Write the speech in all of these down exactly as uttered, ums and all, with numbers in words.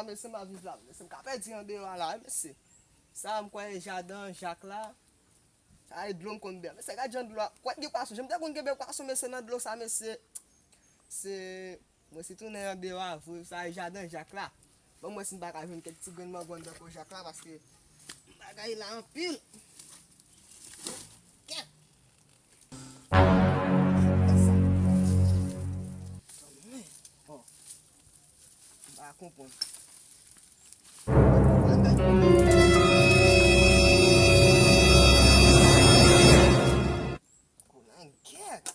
Mesye, m ap viv la, mesye, m ka pèdi andeyò a la, wi, mesye. Sa, m kwè jaden Jak la. Sa e dlo m konn bwè. Mesye, gad jan dlo a. Kwè gen pwason. Jan m te konn kenbe pwason, mesye, nan dlo sa, mesye. Se, mwen si tounen andeyò a vre, sa e jaden Jak la. Bon, mwen si m pa ka jwenn kèk ti grenn mango anndan po Jak la, paske bagay la anpil. Kèt. Bon. M pa konprann. Koulangèt.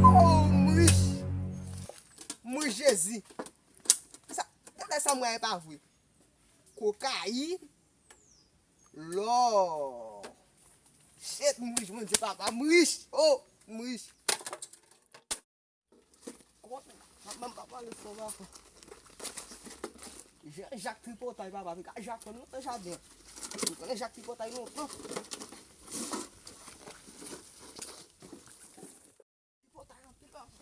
Oh, m rich. M rich, Jezi. Sa, gade sa m wè, e pa vre. Kokayin. Lò. Shit, m rich, Bondye papa, m rich. Oh, m rich. Kòman, m ap pale fò, papa. Jan Jak tripotay, papa, piga Jak fè lontan jaden. Ou konnen Jak tripotay lontan. Tripotay anpil, papa.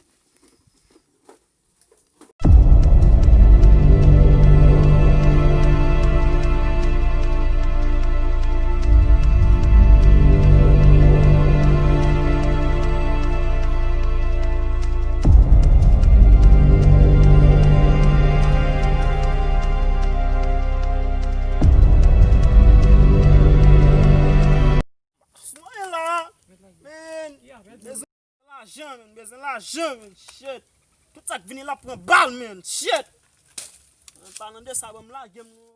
Mwen la, men, bezwen lajan, men, bezwen lajan, men, shit. Tout sa k vini la pran bal, men, shit. An palan de sa, ban m lage m non.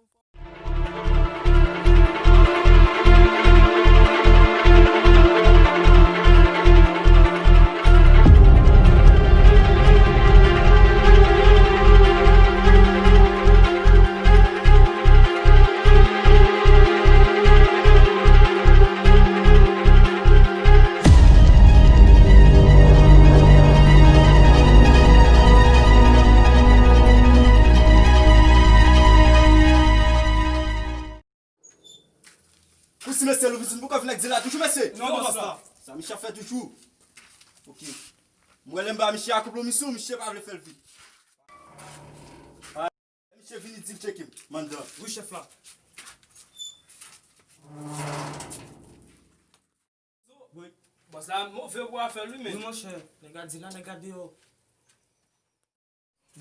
Pousi mesye, Louvis, pou kòf nèg di la toujou, mesye. Non, non, bòs la. Sa misye ap fè toujou. Ok. Mwen lè m ba misye ak pwomisyon, misye pa vle fè l vit. Misye vini di l tcheke m, mandan. Wi, chèf la. Wi. Bòs la move pou afè l, wi, men. Wi, monchè. Nèg la di la, nèg la deyò.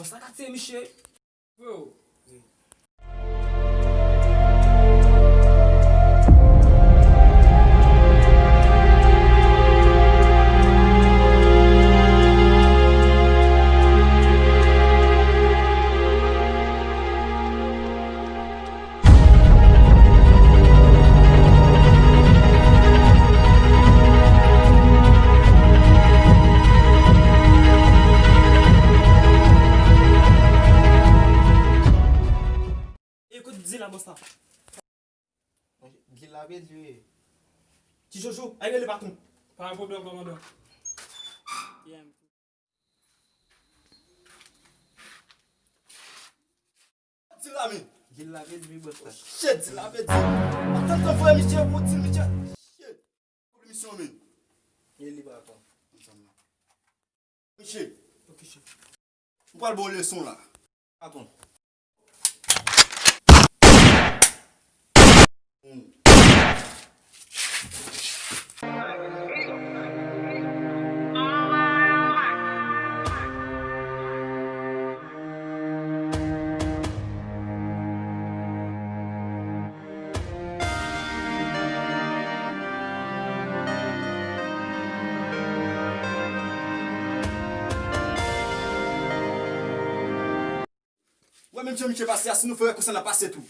Bòs la ka tiye misye. Freo. Wi. Ekout, di la, bòs la. Gil la pèdi, wi. Ti Jojo, al rele patwon. Pa gen pwoblèm, kòmandan. Di la, men. Gil la pèdi, wi, bòs la. Shit, di la pèdi. Atann, tan voye misye pou di misye. Shit. Misyon, men. Ye li, patwon. Ansanm la. Misye. Ok, chèf. M pral ba w leson la. Patwon. Wè menm jan misye pase a, si nou fè konsa n ap pase tou.